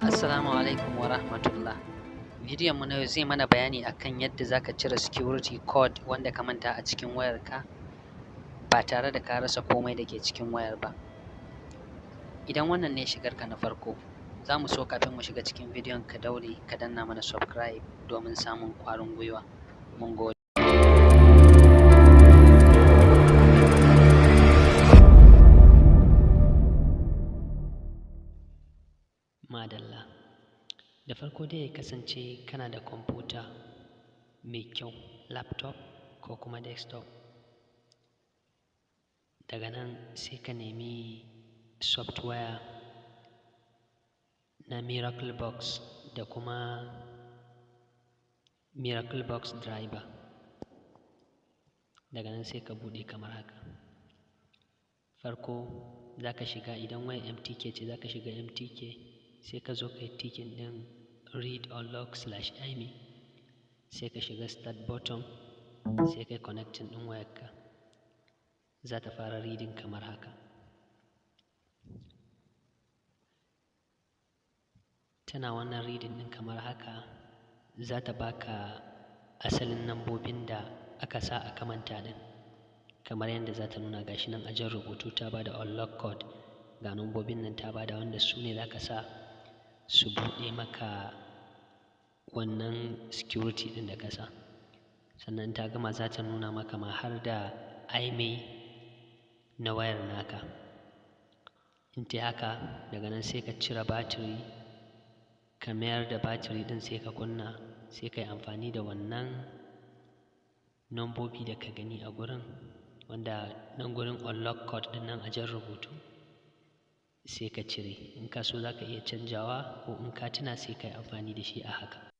Assalamu alaikum wa rahmatullah. Bidiyon mu na yau zai mana bayani akan yadda zaka cire security code wanda ka manta a cikin wayarka ba tare da ka rasa komai da ke cikin wayar ba. Idan wannan ne shigarka na farko, za mu so kafin mu shiga cikin bidiyon ka daure ka danna mana subscribe domin samun ƙwarin gwiwa. Mun gode. Madalla. Da farko dai ya kasance kana da kwamfuta mai kyau, laptop ko kuma desktop. Daga nan sai ka nemi software na Miracle Box da kuma Miracle Box Driver. Daga nan sai ka buɗe kamar haka. Farko za ka shiga, idan wayar MTK ce, za ka shiga MTK, sai ka zo ka yi ticking ɗin read unlock slash IMEI, sai ka shiga start button, sai ka yi connecting ɗin wayarka. Za ta fara reading kamar haka. Tana wannan reading ɗin kamar haka, za ta baka asalin nambobin da aka sa aka manta ɗin. Kamar yadda za ta nuna, gashi nan a jan rubutu ta bada unlock code, ga nambobin nan ta bada, wanda su ne za ka sa su buɗe maka wannan security ɗin da ka sa. Sannan ta gama, za ta nuna maka ma har da IMEI na wayar naka. In ta haka, daga nan sai ka cire batiri, ka mayar da batiri ɗin, sai ka kunna, sai ka yi amfani da wannan nambobi da ka gani a gurin, wanda nan gurin unlock code ɗin nan a jan rubutu, sai ka cire. In ka so za ka iya canjawa, ko in ka tuna sai ka yi amfani da shi a haka.